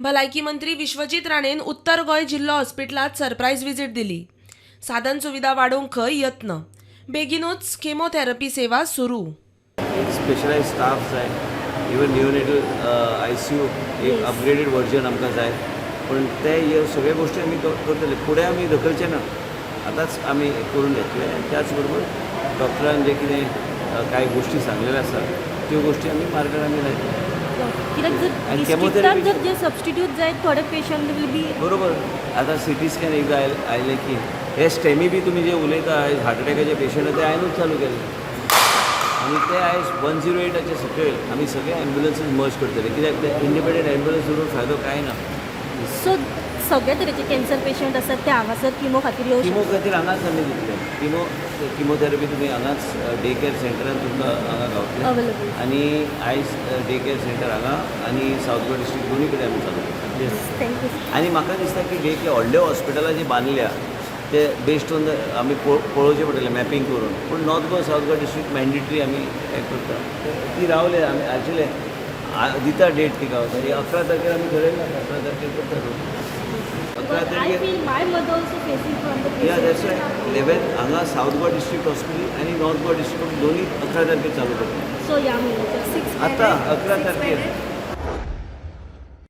भलायकी मंत्री विश्वजीत राणेन उत्तर गोंय जिल्लो हॉस्पिटलांत सरप्रायज विजीट दिली. साधन सुविधा वाडोवंक खंय यत्न. बेगीनूच केमोथेरपी सेवा सुरू. स्पेशलायज स्टाफ जाय, इवन निओनेटल आयसीयू एक अपग्रेडेड वर्जन आमकां जाय. पूण ते हे सगळे गोश्टी आमी करतले. फुडें आमी धकलचे ना, आतांच आमी करून घेतले. आनी त्याच बरोबर डॉक्टरान जे कितें कांय गोश्टी सांगलेल्यो आसा, त्यो गोश्टी आमी मार्गार आमी लायतले. कित्याक जर आणि डिस्ट्रिक्टान chemotherapy- जर जे सबस्टिट्यूट जाय, थोडे पेशंट will be बरोबर. आतां सिटी स्कॅन एकदां आयलें की हे स्टेमी बी तुमी जे उलयता, आयज हार्ट अटॅकाचे पेशंट, ते हांवेंनूच चालू केले. आनी ते आयज 108चे सकयल आमी सगळे एम्बुलन्सीस मर्ज करतले, कित्याक ते इंडिपेंडंट एम्बुलन्स उरून फायदो कांय ना. सो सगळे तरेचे कॅन्सर पेशंट आसात, ते हांगासर किमो खातीर येवं किमो शकता? खातीर हांगाच आमी दितले. किमोथेरपी तुमी हांगाच डे केअर सेंटरान तुमकां हांगा गावतले. अवेलेबल. आनी आयज डे केअर सेंटर हांगा आनी सावथ गोवा डिस्ट्रिक्ट दोनूय कडेन आमी चालू करता. Thank you. आनी म्हाका दिसता की डे केअर व्हडल्या हॉस्पिटलां जी बांदल्या, ते बेस्ड ऑन the आमी पळोवचें पडटलें मॅपिंग करून. पूण north Goa, south Goa district mandatory आमी हें करता. ती रावले आमी एक्चुली दिता डेट ती गावता. 11 तारखेर आमी थरयला, 11 तारखेर करता. 11 I तारखेर. Feel my mother also facing from the yeah, that's 11 हांगा सावथ गोवा डिस्ट्रिक्ट हॉस्पिटल आनी नॉर्थ गोवा डिस्ट्रिक्ट दोन्ही 11 तारखेर चालू करता. सो ह्या म्हयन्याच्या आतां 11 तारखेर.